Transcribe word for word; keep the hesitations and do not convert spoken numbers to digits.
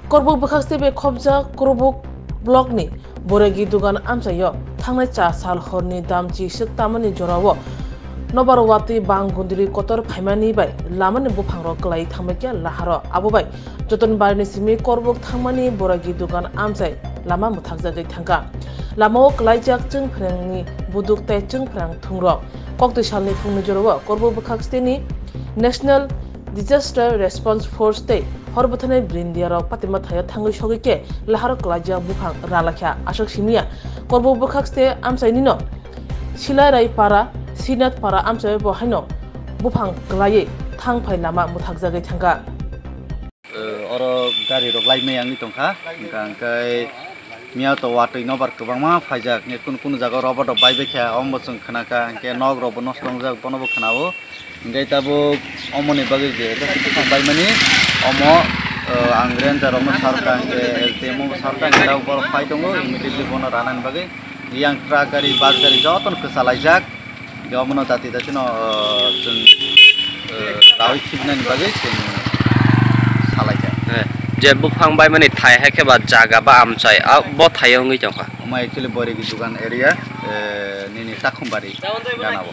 Korbuk bwkhakste bai khopjak Korbuk blockni Boregi Dugan amchaio thangnai cha sal horni damchi swk tamani jorao nobar watwi bang gunduli kotor phaimani bai lamani buphangrok kwlai thangbaikha laharo. Abo bai Jotonbarini simi Korbuk thangmani Boregi Dugan amchai lama mwthakjagwi thangkha. Lamao kwlaijak chwngphrangni buduk tei chwngphrang thungrok. Koktwi salni phungni jorao Korbuk bwkhaksteni National Disaster Response Force tei hor bwtharnai brindiarok patima thaio thangwi sogwi khe laharo kwlaijak buphang ralakha. Aswk simiya Korbuk bwkhakste amchainino Silairai para, Srinath para amchai bo haino buphang kwlaiwi thangphai lama mwthakjagwi thangkha. Eh, oro gari rok lai maya wngwi tongkha, hwnkha hwnkhe miya to watwi nobar kwbangma phaijak, hwnkhe kunu kunu jaga rok bodo baibaikha, omo chwng khnakha, hwnkhe nok rok bo nosto wngjak, bono bo khwnao. Hwnkhe tabuk omoni bagwi je bwkhak baimani omo, eh, ang ranger rokno sarwkha, hwnkhe S D M o bo sarwkha, hwnkhe tabuk borok phai tongo, immediately bono ranani bagwi. Yang truck gari, bus gari jotono kwchalaijak. Omono dati dati no, eh, chwng, eh, rawi khibnani bagwi chwng salaijak. Eh, je buphang baimani thai hai khe ba jaga ba amchai, ah, bo thaio wngwi tongkha. Omo actually Boregi Dugan area, eh, nini Takhumbari ganao.